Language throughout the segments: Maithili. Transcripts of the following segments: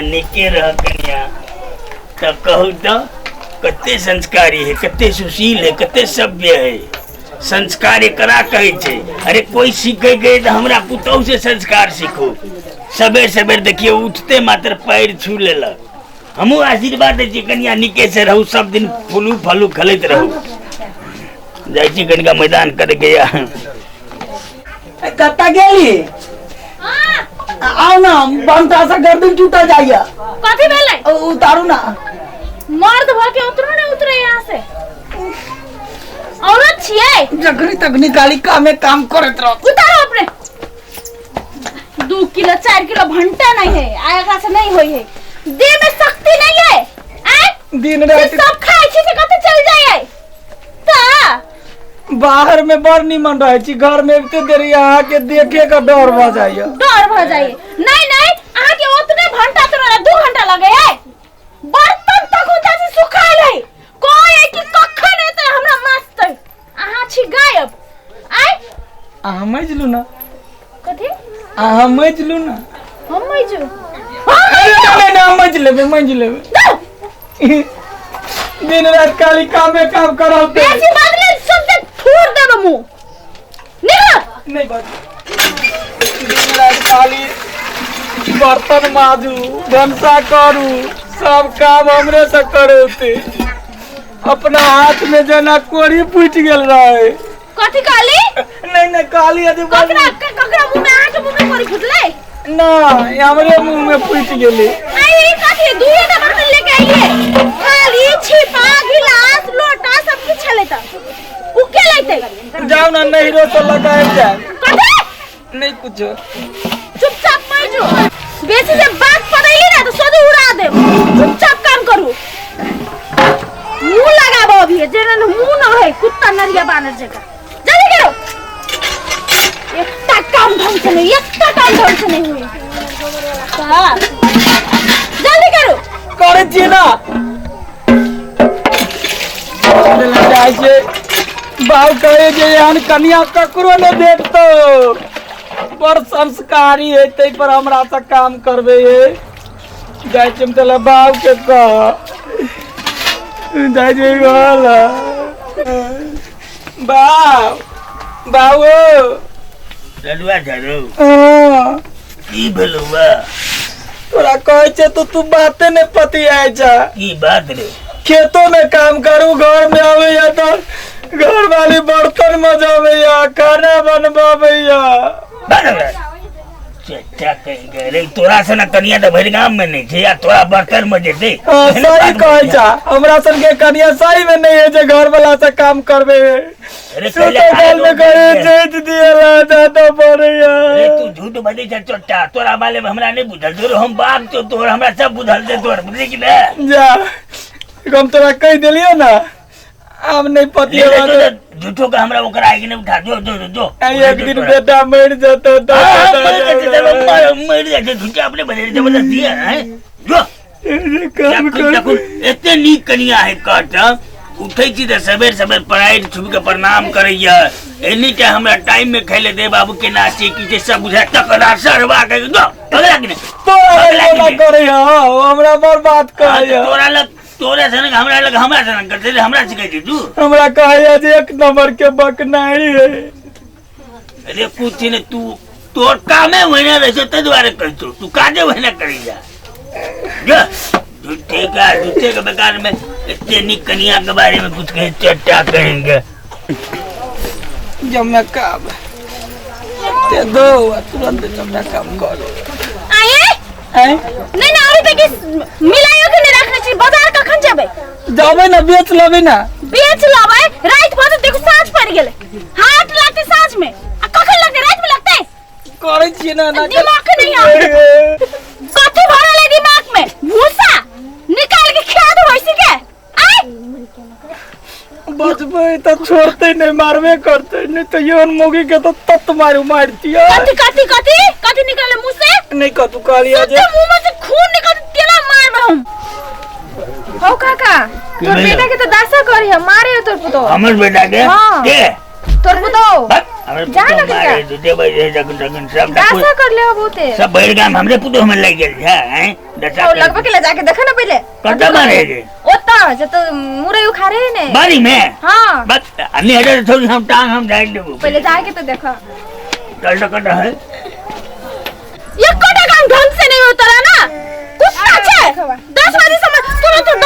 एहिना नीके रह कनिया। तऽ कहू तऽ कते संस्कारी है, कते सुशील है, कते सभ्य है। संस्कार एकरा कहै छै। अरे कोई सीखे गए तऽ हमरा पुतहु से संस्कार सीखू। सबेर सबेर देखियौ उठते मात्र पैर छू लेलक। हमहूँ आशीर्वाद दै छी कनिया नीके से रहू, सब दिन फूलू फलू खेलैत रहू। जाइ छी कनिका मैदान करे के या। कतऽ गेली? आओ ना, बंटा से गर्दन टूटा जाइया। कथी भेलै? उतारू ना। मर्द भ के उतरो ने उतरे यहाँ से। औरत छियै। जखनी तखनी खाली कामे काम करैत रह। उतारो अपने। 2 किलो 4 किलो भंटा नहीं है, आ एकरा से नहीं होई है। देह में शक्ति नहीं है। आय दिन रात सब खाय छी से कते चल जाय है। ता बाहर में बड़ निमन रहे छी, घर में एते देरी अहाँ के देखे के डर भ जाइया। डर भ जाइए। नहीं नहीं, अहाँ के ओतने घंटा तो 2 घंटा लगे है। बर्तन तक होता से सुखायल है। कोई है कि कखन एते हमरा मास्ते। अहाँ छी गायब। आय अहाँ मजलू ना। कथी? अहाँ मजलू ना। हम मजू। अरे नहीं नहीं, हम मज लेबे, मज लेबे। दिन रात खाली कामे काम करब। बेसी बदले सबसे थूर देब मुंह। निकल। नहीं बस दिन रात खाली बर्तन माजू, भनसा करू, सब काम हमरे से करौते। अपना हाथ में जेना कोड़ी फूटि गेल रहे। कथी कहली? नहीं नहीं कहली अभी बात ककरा ककरा मुंह में, अहाँ के मुंह में कोड़ी फुटलै? ना, हमरे मुंह में फूटि गेलै। आई ई कथी दुइये टा बर्तन लेके आइए? थाली, छिपा, गिलास, लोटा सब किछु छलै त उ के लेतै? जाओ ना नैहरो से लगायल जाए। कथी? नहीं कुछो। चुपचाप मर जो। बेसी जे बात पड़ैली ना तो सोझे उड़ा देब। चुपचाप काम करू। मुंह लगाबो अभी जेना न मुंह न है कुत्ता नरिया बानर जकाँ। जल्दी करो। एकटा काम ढंग से नहीं, एकटा काम ढंग से नहीं हुई। हाँ। जल्दी करो। करै छियै ना। जाइ छै बाबू कहे जे एहन कनिया ककरो नहि भेटतौ, बड़ संस्कारी है, ताहि पर हमरा से काम करबे है। जाइ छियै हम तोला बाबू के कह जाइ छियै घर। बाप बाबू लडुआ झाड़ू। हाँ। की भेलौ बा? तोरा कहै छै तो तू बाते नहि पतियाइ छ। की बात रे? खेतो में काम करू, घर में आबैया तो घर वाली बर्तन मजाबैया, खाना बनबाबैया। बराबर चचा कहि गए रे, तोरा से ना कनिया तऽ भरि गाम में नहीं छै, आ तोरा बर्तन मजेतै। हाँ, सही कहै छ, हमरा सन के कनिया सही में नहीं है जे घर वाला से काम करबे। अरे सुते पहिले काल में करे चैत दियला दादा पड़ैया। अरे तू झूठ बजै छ चोट्टा, तोरा बारे में हमरा नहीं बुझल, तोर हम बाप छौ, तोर हमरा सब बुझल छै तोर, बुझली कि ने? जा, हम तोरा कहि देलियौ ना, आब नहीं ले ले, पतिएबा। जो झूठो का हमरा ओकरा आगि नहीं उठा, जो जो जो जो। एक दिन बेटा मरि जेतौ तऽ हाँ, मर जाइ छै, मर मर जाइ छै, झूठे अपने बजै जबरदस्ती है, जो काम जखन कर। जखन एते नीक कनिया है कहत, उठै छी तऽ सबेर सबेर पराइर छुबि के प्रणाम करैया, एनी टाइम हमरा टाइम में खाइ ले दे बाबू, केना छै की छै सब बुझा तकरा सरवा के दो पगला कि नहि? तोरा पगला कि लग नहि? करे हो, हमरा बड़ बात हाँ, कहै तऽ तोरा लग तोरा सनक हमरा लग हमरा सनक करतै रे, हमरा सिखै छै तू। हमरा कहैया जे एक नंबर के बकनाई है। अरे कुछ नहि, तू तोर कामे ओहिना रहै छौ ताहि दुआरे कहै छौ, तू काजे ओहिना करै जा। जा झूठे का झूठे के बेकार में एते नीक कनिया के बारे में कुछ कहे चट्टा कहेंगे। जब मैं काम ते दो आ तुरंत सबटा काम करो। आये आँय? नहीं ना अभी तक मिलाइयो के नहीं रखने छी, बाजार कखन जेबै? जाबै ना, बेच लेबै ना। बेच लेबै राति भर देखो साँझ पड़ि गेलै, हाट लगतै साँझ में, आ कखन लगतै? राति में लगतै। करै छियै ना, ना दिमाग नहीं आबै। कथी भरल है दिमाग में? भूसा निकाल के खिया दो वैसी के। आय बचबै तऽ छोड़तै नहि, मारबे करतै, नहि तऽ एहन मौगी के तऽ तत मारू मारतियै। कथी कथी कथी कथी निकले मुंह से? नहि कतू कहलियै जे सच्चे मुंह में से खून निकल तेना मारबै हम। हौ काका, तोर भेल? बेटा के तो दासा करी है, मारे हो तोर पुतो। हमर बेटा के? हाँ। के तोर पुतो। बक, हमर जा पुतोह ना कनिका। मारे झूठे बजै जखन तखन सब दासा कर ले बहुते। सब भरि गाम हमरे पुतोह में लागि गेल छै, हैं? डटा और लगबे के ले जाके देखा ना पहले। कतऽ मारे रे? ओतऽ जतऽ मुरई उखाड़े है ने। बाड़ी में? हाँ। बस अन्य हटे थोड़ी हम टांग हम डाल देबो। पहले जाके तो देखा। चल तो कतऽ है? एकोटा काम ढंग से नहीं उतरा ना। कुत्ता छे। 10 बजे समय तुरंत 10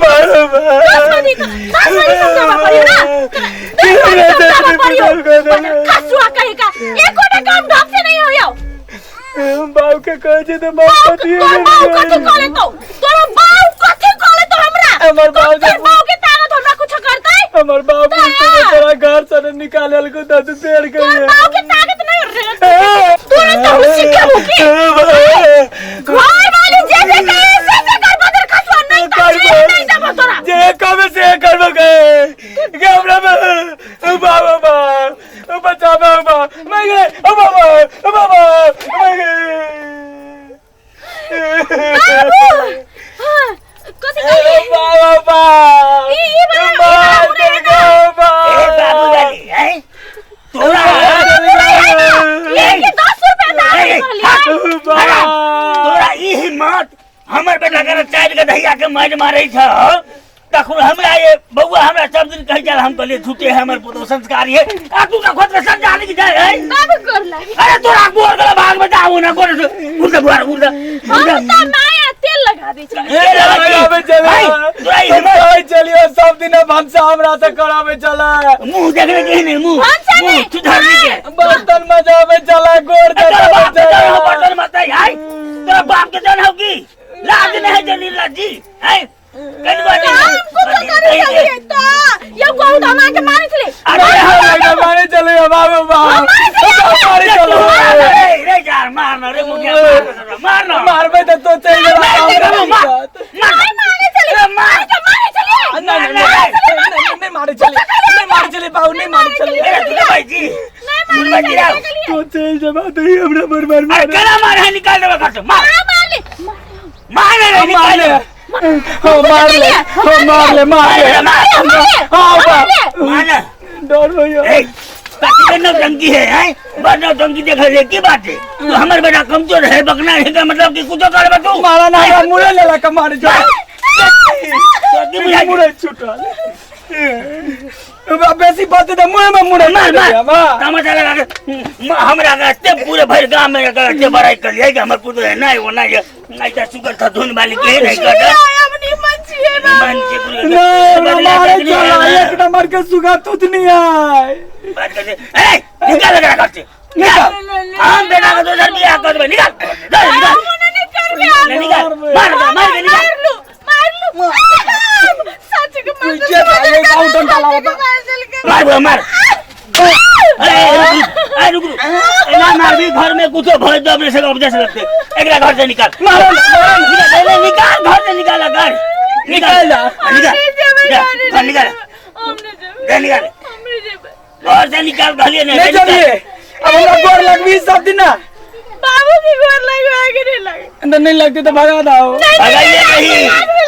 बजे 10 बजे समझावा पड़ियो ना। 10 बजे समझावा पड़ियो। खसुआ कहे का एकोटा काम ढंग से नहीं होयो। बाबू के कहे छे त बाप कथी तोर बाऊ कथी कहले तो? तोर बाऊ कथी कहले तो हमरा? हमर बाऊ तोर बाऊ के ताकत हमरा कुछ करतै? हमर बाबू के तोरा घर से निकालल को त तू पेड़ के तोर बाऊ के ताकत नहीं रे। तुरंत हम सिखेबो की घर वाले जे जे कहे से से करबो तोर खसुआ नहीं त जे नहीं देबो तोरा। जे कहबे से करबो गे गे हमरा बाबा बा बचा बाबा मैं गए ओ बाबा ओ बाबा मैं गए। बाबू कथी कहली? बाबा बा ई वाला मार दे गो बा ए बाबू वाली हैं तोरा एक 10 रुपया दाम कहली। तोरा ई हिम्मत हमर बेटा के चारि के दहिया के मार मारै छ तखन हमरा ये बउआ हमरा सब दिन कहि चल हम कहलिए झूठे है हमर पुतोह संस्कारी है आ तू का खोज के समझा नहीं जाए है बाबू गोर लागी। अरे तोरा गोर गला भाग में जाऊ ना गोर उड़ दे बुआर उड़ दे हम त माया तेल लगा दे छी। ए लगाबे चले तोरा ई हिम्मत चलियो सब दिन भनसा हमरा से कराबे चले मुंह देखले के नहीं मुंह भनसा मुंह नहीं। सुधरने के बर्तन मजाबे चले गोर तोरा बाप के जताबे जन हो चले बर्तन मत आई तोरा बाप के जन हो की लाज नहीं है जनी लाजी है कनवा हम कुछ करे चलिए त यो कहू त हम आके मारे छले। अरे हमरा मारे चले बाबू बा मारे चलो रे रे यार मार ना रे मुखिया मार ना मारबे त तो चल मार मार नहीं मारे चले मार के मारे चले। नहीं नहीं नहीं मारे चले नहीं मारे चले बाबू नहीं मारे चले। अरे तू भाई जी नहीं मारे भाई जी तो चल जमा दे हमरा मर मर अरे मार कना मार है निकाल देबे घर से मार हां मार ले मार रे मार निकाल ले हो मार ले हो मार ले मार ले मार हां बा मार ना डर होयो ए काकी के नौटंकी है हैं बड़ नौटंकी देख ले की बात है तो हमर बेटा कमजोर है बकना है का मतलब कि कुछो करबे तू मारा ना हमरा मुड़े लेला के मारे जा तो की बुझाइ मुड़े छूटल अब बेसी बात त मुंह में मुड़े मार मार मार तमाशा लगा के हमरा के पूरे भर गांव में के बड़ाई कर लिया कि हमर पुत्र है नहीं वो नहीं है नहीं त सुगर था धुन वाली के नहीं करता हम निमन छिए मन के पूरे नहीं हमरा मारे चला एक नंबर के सुगा तुत नहीं आए बात कर ए निकाल लगा घर से निकाल हम बेटा के दोसर बियाह कर देबे निकाल निकाल हम नहीं करबे नहीं निकाल मार दे, मार के निकाल मार लू मार लू सच के मार पीछे ये गाँव डंडा लावा मार बुआ मार। अरे अरे रुक रुक ए ना मार भी घर में कुछो भर दो अपने से उपजा से लगते एकरा घर से निकाल मारो निकाल नहीं, निकाल घर से निकाल घर निकाल जा। निकाल घर निकाल हमने घर निकाल हमने जेबे घर से निकाल कहलिए नहीं नहीं चलिए अब हमरा गोर लगबी सब दिन ना बाबू की गोर लगे आगे नहीं लगे अंदर नहीं लगती तो भगा दाओ भगाइए नहीं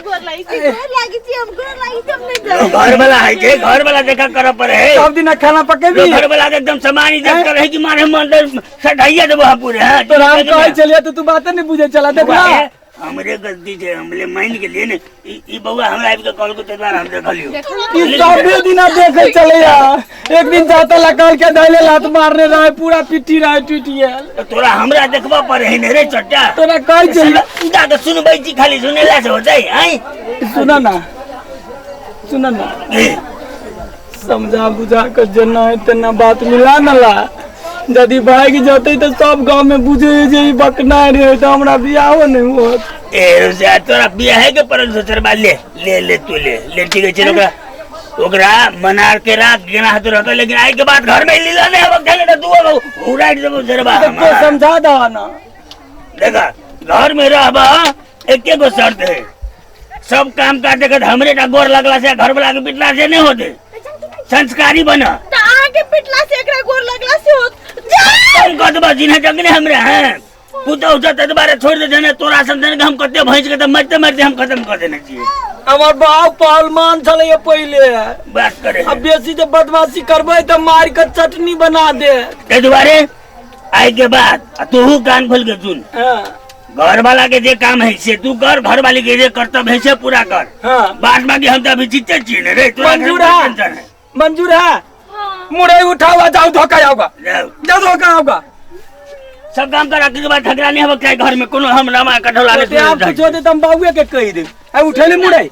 गोर लागी छी गोर लागी छी हम गोर लागी छी हम नहीं जाब। घर वाला है जे घर वाला देखा कर पर है सब दिन खाना पकेबी घर वाला के एकदम सामान इज्जत कर है कि मारे मन सटाइया देबो हम पूरे हां तो राम कहे चलिए तो तू बातें नहीं बुझे चला देख ना हमरे गलती छै हमले मान के लिए ने ई बउआ हमरा आबि के कहल के द्वारा हम देखलियो ई सब दिन देखे चले या एक दिन जाता लकाल के धैले लात मारने रहे पूरा पिट्ठी रहे टूट गेल तो तोरा हमरा देखबा पर है ने रे चट्टा तोरा कहे चल जा के सुनबै छी खाली सुनेला से हो जाई आई सुना ना सुना ना समझा बुझा कर जना है तना बात मिला न ला यदि भाग जते तो सब गांव में बुझे जे ई बकना रे तो हमरा बियाहो नहीं होत। ए रुसा तोरा बियाहे के परल सोचर बा ले ले ले तू ले ले ठीक है चलो ओकरा ओकरा मनार के राख गिना हाथ रहतो लेकिन आई के बाद घर में लीला नहीं अब खेले तो दू उड़ाई देबो जरबा तो तो समझा दा ना देखा घर में रहबा एके गो शर्त है सब काम काज देखत हमरे टा गोर लगला से घर वाला के पिटला से नहीं होते संस्कारी बना त अहाँ के पिटला से एकरा गोर लगला से होत जा तुम कह देबा जिन्हें जगने हमरे हैं पुतहु छ तै दुआरे छोड़ दे जने तोरा सन के हम कते भैंस के त मरते मरते हम खत्म कर देने छियै। हमर बाप पहलवान छलै पहिले। बात करे अब बेसी जे बदमाशी करबै त मार के चटनी बना दे। तै दुआरे आइ के बाद आ तोहू कान खोल के सुन। हाँ। घर वाला के जे काम है से तू कर, घर वाली के जे कर्तव्य है से पूरा कर। हाँ। बाद बाकी हम तो अभी जीते छी ने रे, तोरा मंजूर घर में है। टेंशन है। मंजूर है। हाँ। मुरई उठाओ आ जाओ धोखा आओगा। जाओ। जाओ धोखा आओगा। सब काम करा के बाद झगड़ा नहीं होबक चाही घर में, कोनो हम रामायण कठौला तो आप कुछ होते तो हम बाबुए के कहि देब। आ उठेले मुरई।